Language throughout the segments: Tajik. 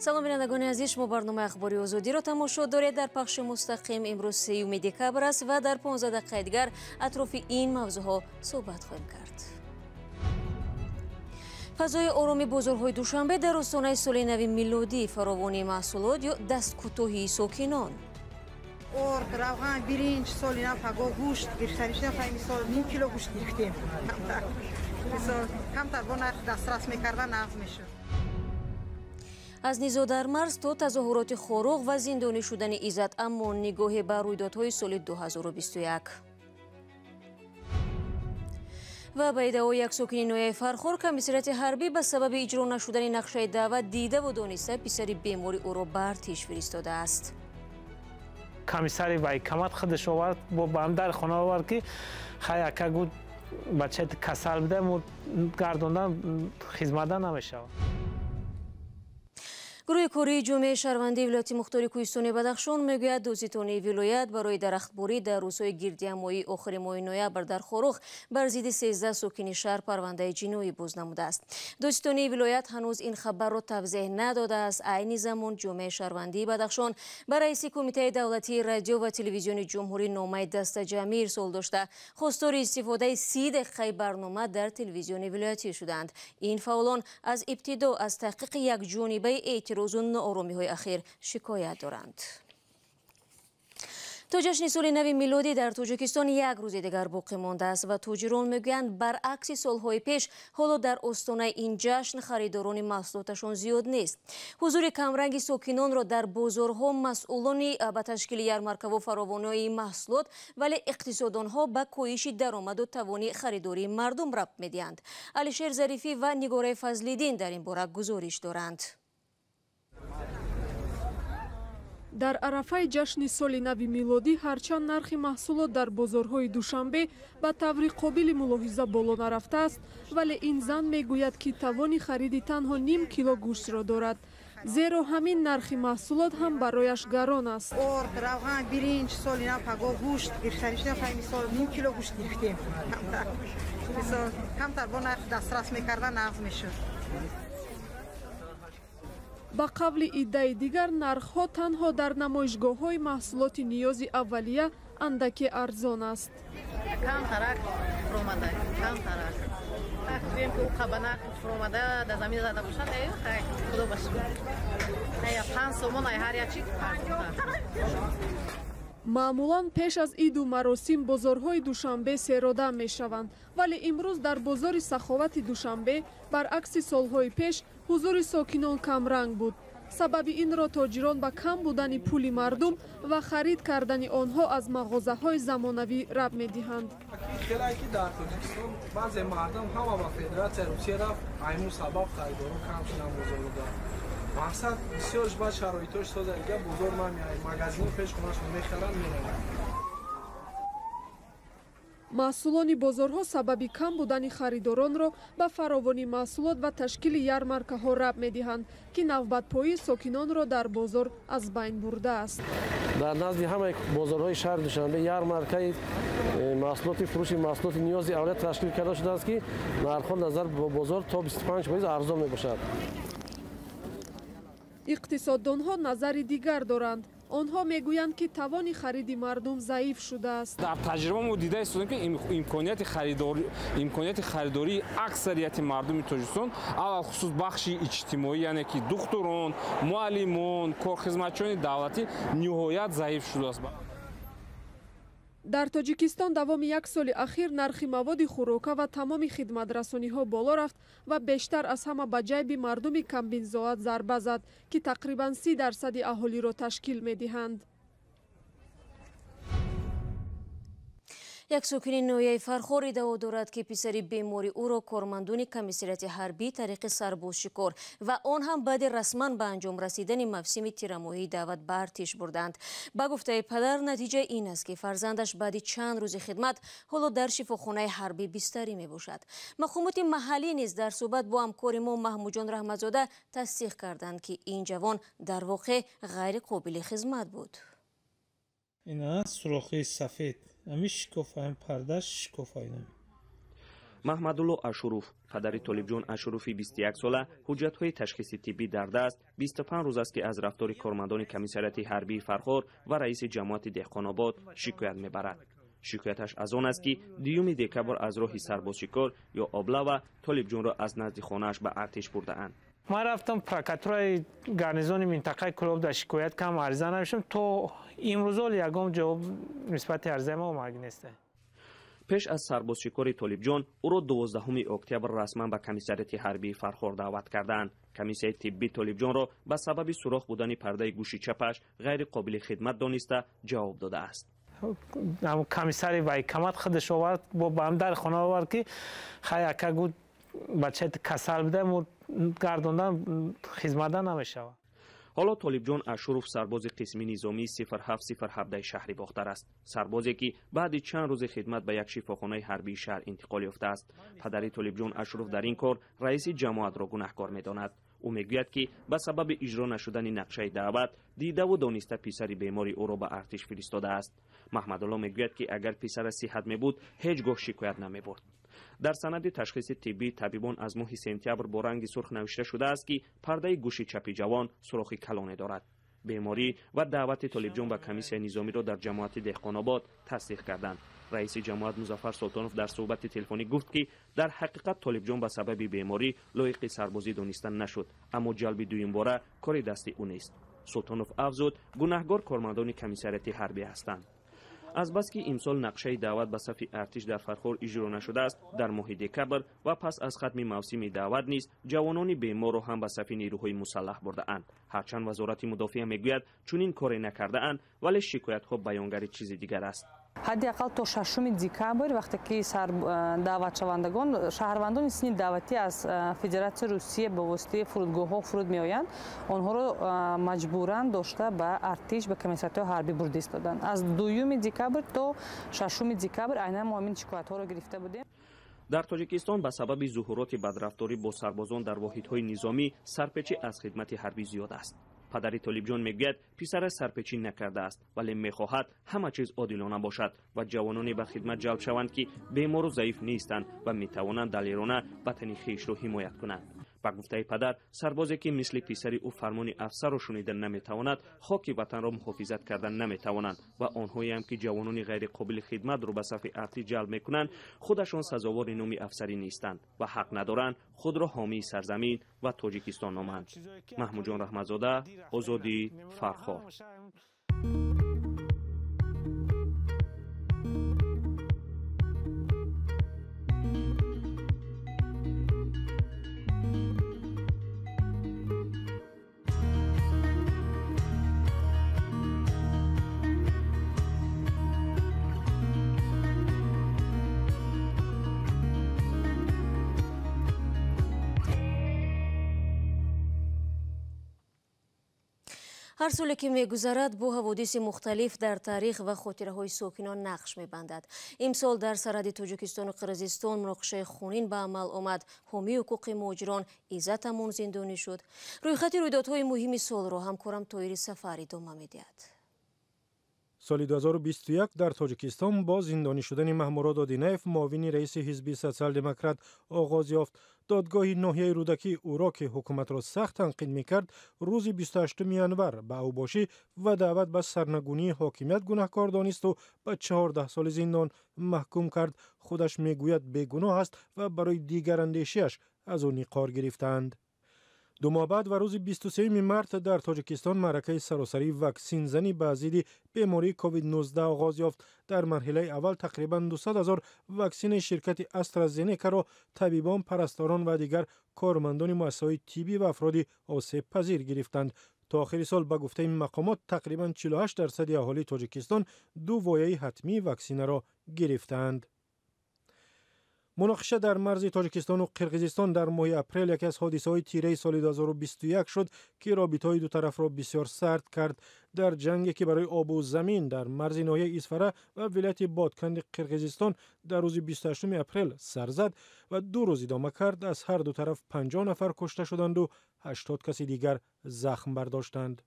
Салом, бинандагони азиз, шумо барномаи ахбори Озодиро тамошо доред. Дар пахши мустақим имрӯз 3 декабр аст ва дар 15 дақиқаи дигар атрофи ин мавзӯъҳо суҳбат хоҳем кард. Фазои ороми бозорҳои Душанбе дар остонаи соли нави милодӣ, фаровонии маҳсулот ё дасткӯтоҳии сокинон. Орд, равған, биринҷ, соли нав паго гӯшт гирифтанӣ шудем. Мисол, ним кило гӯшт гирифтем. Мисол, камтар бо нарх дастрас мекарда, нағз мешуд. Аз низоъ дар марз то тазоҳуроти Хоруғ ва зиндонӣ шудани Иззат Амон, нигоҳе ба рӯйдодҳои соли 2021. Ва ба иддаои як сокини ноҳияи Фархор, комиссариати ҳарбӣ ба сабаби иҷро нашудани нақшаи даъват дидаву дониста писари бемори ӯро ба артиш фиристодааст. Комиссари вайкамат худаш овард, бо ба дар хона овард, ки хай, ака, гуд, бачаи касал буда, мо гардондан хизматда намешавад. Гурӯҳи кории ҷомеаи шаҳрвандии вилояти мухтори кӯҳистони Бадахшон мегӯяд, додситонии вилоят барои дарахтборӣ дар рӯзҳои гирдиҳамоии охири моҳи ноябр дар Хоруғ бар зидди 13 сокини шаҳр парвандаи ҷиноӣ боз намудааст. Додситонии вилоят ҳанӯз ин хабарро тавзеҳ надодааст. Айни замон ҷомеаи шаҳрвандии Бадахшон ба раиси Кумитаи давлатии радио ва телевизиони ҷумҳурӣ номаи дастаҷамъӣ ирсол дошта, хостори истифодаи 30 дақиқаи барнома дар телевизиони вилоятӣ шуданд. Ин фаъолон аз ибтидо аз таҳқиқи якҷонибаи эътирозу нооромиҳои ахир шикоят доранд. То ҷашни соли нави милодӣ дар Тоҷикистон як рӯзи дигар боқӣ мондааст ва тоҷирон мегӯянд, баръакси солҳои пеш, ҳоло дар остонаи ин ҷашн харидорони маҳсулоташон зиёд нест. Ҳузури камранги сокинонро дар бозорҳо масъулони ба ташкили ярмаркаву фаровонии маҳсулот, вале иқтисодонҳо ба коҳиши даромаду тавони харидории мардум рабт медиҳанд. Алишер Зарифӣ ва Нигораи Фазлиддин дар ин бора гузориш доранд. Дар арафаи ҷашни соли нави милодӣ, ҳарчанд нархи маҳсулот дар бозорҳои Душанбе ба таври қобили мулоҳиза боло нарафтааст, вале ин зан мегӯяд, ки тавони хариди танҳо ним кило гӯштро дорад, зеро ҳамин нархи маҳсулот ҳам барояш гарон аст. Орд, равған, биринҷ, соли нав паго гӯшт гирифтанӣ шудем. Мисол, ним кило гӯшт гирифтем. Мисол, камтар бо нарх дастрас мекарда, нағз мешуд. Ба қавли иддаи дигар, нархҳо танҳо дар намоишгоҳҳои маҳсулоти ниёзи аввалия андаке арзон аст. Камтарак фуромада, камтарак. Гӯем, ки ӯ ба нарх фуромада дар замин зада бошад, хай, худо ба шукр, 5 сомон ай ҳар як чи. Маъмулан пеш аз иду маросим бозорҳои Душанбе серодам мешаванд, вале имрӯз дар бозори Саховати Душанбе, баръакси солҳои пеш, ҳузури сокинон камранг буд. Сабаби инро тоҷирон ба кам будани пули мардум ва харид кардани онҳо аз мағозаҳои замонавӣ рабт медиҳанд. Хеле ки дар Тоҷикистон баъзе мардум ҳама ба Федератсияи Русия рафт, айму сабаб харидорон кам шудан бозоруда. Мақсад, бисёрш баъд шароитош соза, дига бозор намеяд, магазино пеш хонашон мехаранд, мераванд. Маҳсулони бозорҳо сабаби кам будани харидоронро ба фаровонии маҳсулот ва ташкили ярмаркаҳо рабт медиҳанд, ки навбатпоии сокинонро дар бозор аз байн бурдааст. Дар назди ҳамаи бозорҳои шаҳри Душанбе ярмаркаи маҳсулоти фурӯши маҳсулоти ниёзи аввалия ташкил карда шудааст, ки нархҳо назар ба бозор то 25% арзон мебошад. Иқтисоддонҳо назари дигар доранд. Онҳо мегӯянд, ки тавони хариди мардум заиф шудааст. Дар таҷриба мо дида истодем, ки имконияти харидории аксарияти мардуми Тоҷикистон, алалхусус бахши иҷтимоӣ, яъне ки духтурон, муаллимон, корхизматчиёни давлатӣ, ниҳоят заиф шудааст. Дар Тоҷикистон давоми як соли ахир нархи маводи хӯрока ва тамоми хидматрасониҳо боло рафт ва бештар аз ҳама ба ҷайби мардуми камбинзоат зарба зад, ки тақрибан 30 дарсади аҳолиро ташкил медиҳанд. Як сокини ноҳияи Фархор иддао дорад, ки писари бемори ӯро кормандони комиссариати ҳарбӣ тариқи сарбозшикор ва он ҳам баъди расман ба анҷом расидани мавсими тирамоҳии даъват ба артиш бурданд. Ба гуфтаи падар, натиҷа ин аст, ки фарзандаш баъди чанд рӯзи хидмат ҳоло дар шифохонаи ҳарбӣ бистарӣ мебошад. Мақомоти маҳаллӣ низ дар суҳбат бо ҳамкори мо Маҳмудҷон Раҳматзода тасдиқ карданд, ки ин ҷавон дар воқеъ ғайриқобили хизмат буд. Ина сурохи сафед, ами шикофа, ами парда шикофа. Маҳмадулло Ашуров, падари Толибҷон Ашурови 21-сола, ҳуҷҷатҳои ташхиси тиббӣ дар даст, 25 рӯз аст, ки аз рафтори кормандони комиссариати ҳарбии Фархор ва раиси ҷамоати Деҳқонобод шикоят мебарад. Шикояташ аз он аст, ки 2 декабр аз роҳи сарбозшикор ё облава Толибҷонро аз назди хонааш ба артиш бурдаанд. Ман рафтам прокуратураи гарнизони минтақаи Кӯлоб дар шикоят кам ариза навиштам, то имрӯзол ягон ҷавоб нисбати аризаи ма омадагӣ нест. Пеш аз сарбозшикори Толибҷон ӯро 12 октябр расман ба комиссариати ҳарбии Фархор даъват карданд. Комиссияи тиббӣ Толибҷонро ба сабаби сурох будани пардаи гӯши чапаш ғайриқобили хидмат дониста ҷавоб додааст. Комиссари военкомат худаш овард, бо ба ҳам дар хона овард, ки хай ака гуфт, бачаи касал буда, мо гардондан хизматда намешавад. Ҳоло Толибҷон Ашуров сарбози қисми низомии 0707 шаҳри Бохтар аст. Сарбозе, ки баъди чанд рӯзи хидмат ба як шифохонаи ҳарбии шаҳр интиқол ёфтааст. Падари Толибҷон Ашуров дар ин кор раиси ҷамоатро гунаҳкор медонад. Ӯ мегӯяд, ки ба сабаби иҷро нашудани нақшаи даъват дидаву дониста писари бемори ӯро ба артиш фиристодааст. Маҳмадулло мегӯяд, ки агар писараш сиҳат мебуд, ҳеҷ гоҳ шикоят намебурд. Дар санади ташхиси тиббӣ табибон аз моҳи сентябр бо ранги сурх навишта шудааст, ки пардаи гӯши чапи ҷавон сурохи калоне дорад. Беморӣ ва даъвати Толибҷон ба комиссияи низомиро дар ҷамоати Деҳқонобод тасдиқ карданд. Раиси ҷамоат Музаффар Султонов дар суҳбати телефонӣ гуфт, ки дар ҳақиқат Толибҷон ба сабаби беморӣ лоиқи сарбозӣ дониста нашуд, аммо ҷалби дуюмбора кори дасти ӯ нест. Султонов афзуд, гунаҳгор кормандони комиссариати ҳарбӣ ҳастанд. Азбаски имсол нақшаи даъват ба сафи артиш дар Фархор иҷро нашудааст, дар моҳи декабр ва пас аз хатми мавсими даъват низ ҷавонони беморро ҳам ба сафи нерӯҳои мусаллаҳ бурдаанд. Ҳарчанд Вазорати мудофиа мегӯяд, чунин коре накардаанд, вале шикоятҳо баёнгари чизи дигар аст. Ҳадди ақал то 6 декабр, вақте ки даъватшавандагон, шаҳрвандони синни даъватӣ аз Федератсияи Русия ба воситаи фурудгоҳҳо фуруд меоянд, онҳоро маҷбуран дошта ба артиш, ба комиссариатҳои ҳарбӣ бурда истоданд. Аз 2 декабр то 6 декабр айнан мо ҳамин шикоятҳоро гирифта будем. Дар Тоҷикистон ба сабаби зуҳуроти бадрафторӣ бо сарбозон дар воҳидҳои низомӣ сарпечӣ аз хидмати ҳарбӣ зиёд аст. Падари Толибҷон мегӯяд, писараш сарпечӣ накардааст, вале мехоҳад ҳама чиз одилона бошад ва ҷавононе ба хидмат ҷалб шаванд, ки бемору заиф нестанд ва метавонанд далерона ватани хешро ҳимоят кунанд. Ба гуфтаи падар, сарбозе, ки мисли писари ӯ фармони афсарро шунида наметавонад, хоки ватанро муҳофизат кардан наметавонанд ва онҳоеам, ки ҷавонони ғайриқобили хидматро ба сафи артиш ҷалб мекунанд, худашон сазовори номи афсарӣ нестанд ва ҳақ надоранд худро ҳомии сарзамин ва Тоҷикистон номанд. Маҳмудҷон Раҳматзода, Озодӣ, Фархор. Ҳар соле ки мегузарад, бо ҳаводиси мухталиф дар таърих ва хотираҳои сокинон нақш мебандад. Имсол дар сарҳади Тоҷикистону Қирғизистон муноқишаи хунин ба амал омад. Ҳомии ҳуқуқи муҳоҷирон Иззат Амон зиндонӣ шуд. Рӯйхати рӯйдодҳои муҳими солро ҳамкорам Тоири Сафар идома медиҳад. Соли 2021 дар Тоҷикистон бо зиндонӣ шудани Маҳмурод Одинаев, муовини раиси ҳизби Социал-демократ, оғоз ёфт. Додгоҳи ноҳияи Рӯдакӣ ӯро, ки ҳукуматро сахт танқид мекард, рӯзи 28 январ ба авбошӣ ва даъват ба сарнагунии ҳокимият гунаҳкор донисту ба 14 соли зиндон маҳкум кард. Худаш мегӯяд, бегуноҳ аст ва барои дигарандешиаш аз ӯ ниқор гирифтаанд. 2 моҳ баъд ва рӯзи 23 март дар Тоҷикистон маъракаи саросарии ваксинзанӣ ба зидди бемории COVID-19 оғоз ёфт. Дар марҳилаи аввал тақрибан 200 ҳазор ваксини ширкати AstraZeneca-ро табибон, парасторон ва дигар кормандони муассисаҳои тиббӣ ва афроди осебпазир гирифтанд. То охири сол, ба гуфтаи мақомот, тақрибан 48% аҳолии Тоҷикистон ду вояи ҳатмии ваксинаро гирифтаанд. Муноқиша дар марзи Тоҷикистону Қирғизистон дар моҳи апрел яке аз ҳодисаҳои тираи соли 2021 шуд, ки робитаҳои ду тарафро бисёр сард кард. Дар ҷанге, ки барои обу замин дар марзи ноҳияи Исфара ва вилояти Бодканди Қирғизистон дар рӯзи 28 апрел сар зад ва 2 рӯз идома кард, аз ҳар ду тараф 50 нафар кушта шуданду 80 каси дигар захм бардоштанд.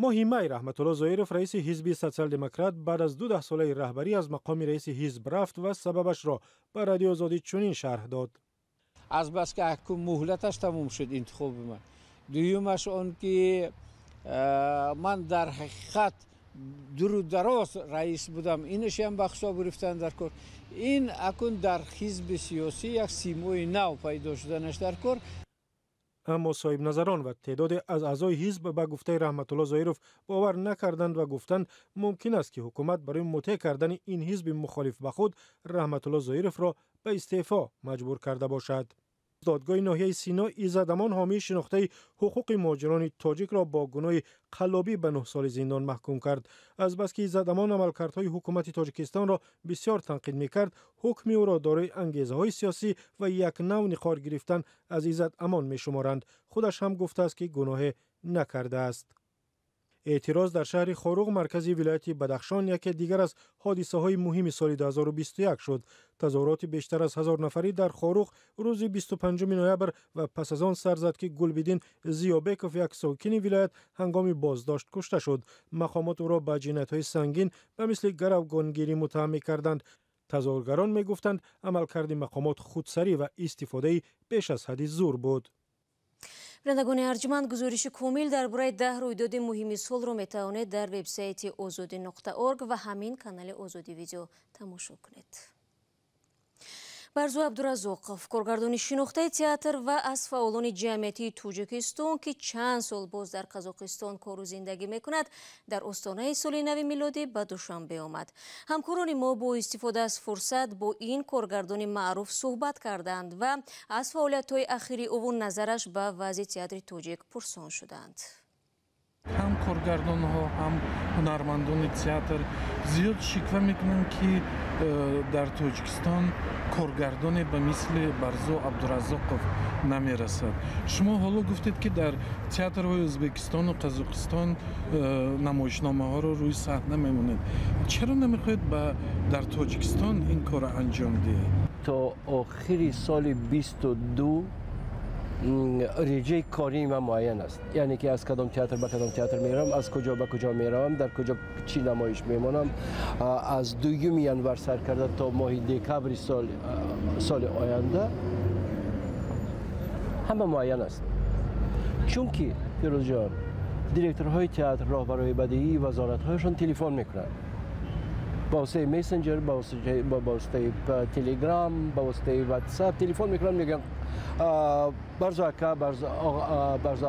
Моҳи май Раҳматулло Зоиров, раиси ҳизби Социал-демократ, баъд аз 2 даҳсолаи раҳбарӣ аз мақоми раиси ҳизб рафт ва сабабашро ба Радиои Озодӣ чунин шарҳ дод. Азбаски акун муҳлаташ тамом шуд интихоби ман. Дуюмаш он ки ман дар ҳақиқат дуру дароз раис будам, инашам ба ҳисоб гирифтан дар кор. Ин акун дар ҳизби сиёсӣ як симои нав пайдо шуданаш дар кор. Аммо соҳибназарон ва теъдоде аз аъзои ҳизб ба гуфтаи Раҳматулло Зоиров бовар накарданд ва гуфтанд, мумкин аст, ки ҳукумат барои мутеъ кардани ин ҳизби мухолиф ба худ Раҳматулло Зоировро ба истеъфо маҷбур карда бошад. Додгоҳи ноҳияи Сино Иззатамон, ҳомии шинохтаи ҳуқуқи муҳоҷирони тоҷикро, бо гуноҳи қаллобӣ ба 9 соли зиндон маҳкум кард. Азбаски Иззатамон амалкардҳои ҳукумати Тоҷикистонро бисёр танқид мекард, ҳукми ӯро дорои ангезаҳои сиёсӣ ва як нав ниқор гирифтан аз Иззатамон мешуморанд. Худаш ҳам гуфтааст, ки гуноҳе накардааст. Эътироз дар шаҳри Хоруғ, маркази вилояти Бадахшон, яке дигар аз ҳодисаҳои муҳими соли 2021 шуд. Тазоҳуроти бештар аз 1000 нафарӣ дар Хоруғ рӯзи 25 ноябр ва пас аз он сар зад, ки Гулбиддин Зиёбеков, як сокини вилоят, ҳангоми боздошт кушта шуд. Мақомот ӯро ба ҷиноятҳои сангин ба мисли гаравгонгирӣ муттаҳам мекарданд. Тазоҳургарон мегуфтанд, амалкарди мақомот худсарӣ ва истифодаи беш аз ҳадди зур буд. Бинандагони арҷманд, гузориши комил дар бораи 10 рӯйдоди муҳими солро метавонед дар вебсайти озодӣ.орг ва ҳамин канали Озодӣ Видео тамошо кунед. Барзу Абдуразоқов, коргардони шинохтаи театр ва аз фаъолони ҷамъиятии Тоҷикистон, ки чанд сол боз дар Қазоқистон кору зиндагӣ мекунад, дар остонаи соли нави милодӣ ба Душанбе омад. Ҳамкорони мо бо истифода аз фурсат бо ин коргардони маъруф суҳбат карданд ва аз фаъолиятҳои ахири ӯву назараш ба вазъи театри тоҷик пурсон шуданд. Ҳам коргардонҳо, ҳам ҳунармандони театр зиёд шиква мекунанд, ки дар Тоҷикистон коргардоне ба мисли Барзу Абдуразоқов намерасад. Шумо ҳоло гуфтед, ки дар театрҳои Ӯзбекистону Қазоқистон намоишномаҳоро рӯи саҳна мемонед. Чаро намехоҳед дар Тоҷикистон ин корро анҷом диҳед? То охири соли 22 реҷаи кории ман муайян аст, яъне ки аз кадом театр ба кадом театр меравам, аз куҷо ба куҷо меравам, дар куҷо чӣ намоиш мемонам. Аз 2 январ сар карда то моҳи декабри соли оянда ҳама муайян аст. Чунки, Фирӯзҷон, директорҳои театр, роҳбарои бадиӣ, вазоратҳояшон телефон мекунанд ба воситаи мессенҷер, ба воситаи Телеграм, ба воситаи Ватсап телефон мекунанд, мегӯянд: «Барзу ака, Барзу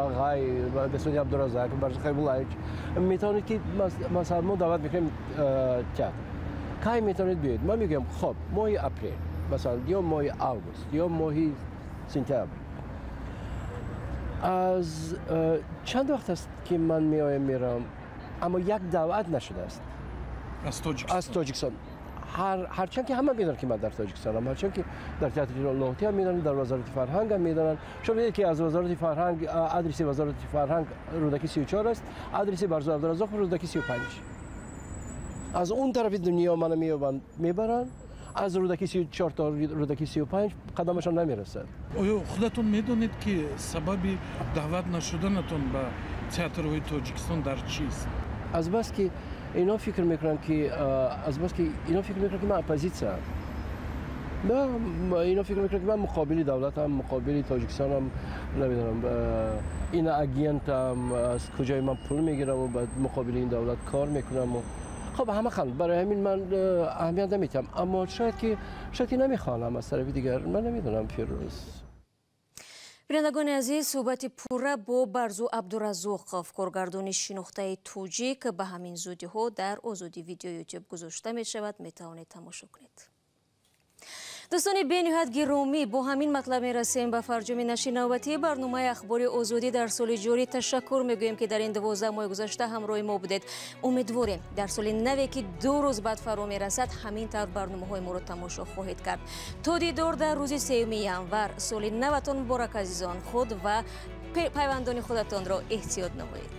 ағай, бесони Абдуразак, Барзу Хайбуллаевич, метавонед ки, масалан, мо даъват мекунем театр, кай метавонед биёед?» Ман мегӯям: «Хоб, моҳи апрел, масалан, ё моҳи август, ё моҳи сентябр». Аз чанд вақт аст, ки ман меоям, меравам, аммо як даъват нашудааст аз Тоҷикистон. Ҳарчанд ки ҳама медонанд, ки ман дар Тоҷикистонам, ҳарчанд ки дар театри Лоҳутӣ ҳам медонанд, дар Вазорати фарҳанг ҳам медонанд. Шумо медонед, ки аз Вазорати фарҳанг, адреси Вазорати фарҳанг Рӯдакӣ 34 аст, адреси Барзу Абдуразоқов Рӯдакӣ 35. Аз он тарафи дунё мана меёбанд, мебаранд, аз Рӯдакӣ 34 то Рӯдакӣ 35 қадамашон намерасад. Оё худатон медонед, ки сабаби даъват нашуданатон ба театрҳои Тоҷикистон дар чист? Азбаски ино фикр мекунанд, ки азбаски ино фикр мекунанд, ки ман оппозитсиям, ино фикр мекунанд, ки ман муқобили давлатам, муқобили Тоҷикистонам, намедонам, иноагентам, аз куҷои ман пул мегираму ба муқобили ин давлат кор мекунаму. Хоб, ҳама ханд, барои ҳамин ман аҳамият намедиҳам, аммо шояд ки намехоҳам, аз тарафи дигар ман намедонам, Фирӯз. Бинандагони азиз, суҳбати пурра бо Барзу Абдуразоқов, коргардони шинохтаи тоҷик, ба ҳамин зудиҳо дар Озодӣ Видео Ютуб гузошта мешавад, метавонед тамошо кунед. Дӯстони бениҳоят гиромӣ, бо ҳамин матлаб мерасем ба фарҷоми нашри навбатии барномаи Ахбори Озодӣ дар соли ҷорӣ. Ташаккур мегӯем, ки дар ин 12 моҳи гузашта ҳамроҳи мо будед. Умедворем, дар соли наве, ки 2 рӯз баъд фаро мерасад, ҳамин тавр барномаҳои моро тамошо хоҳед кард. То дидор дар рӯзи 3 январ. Соли наватон муборак, азизон! Худ ва пайвандони худатонро эҳтиёт намоед.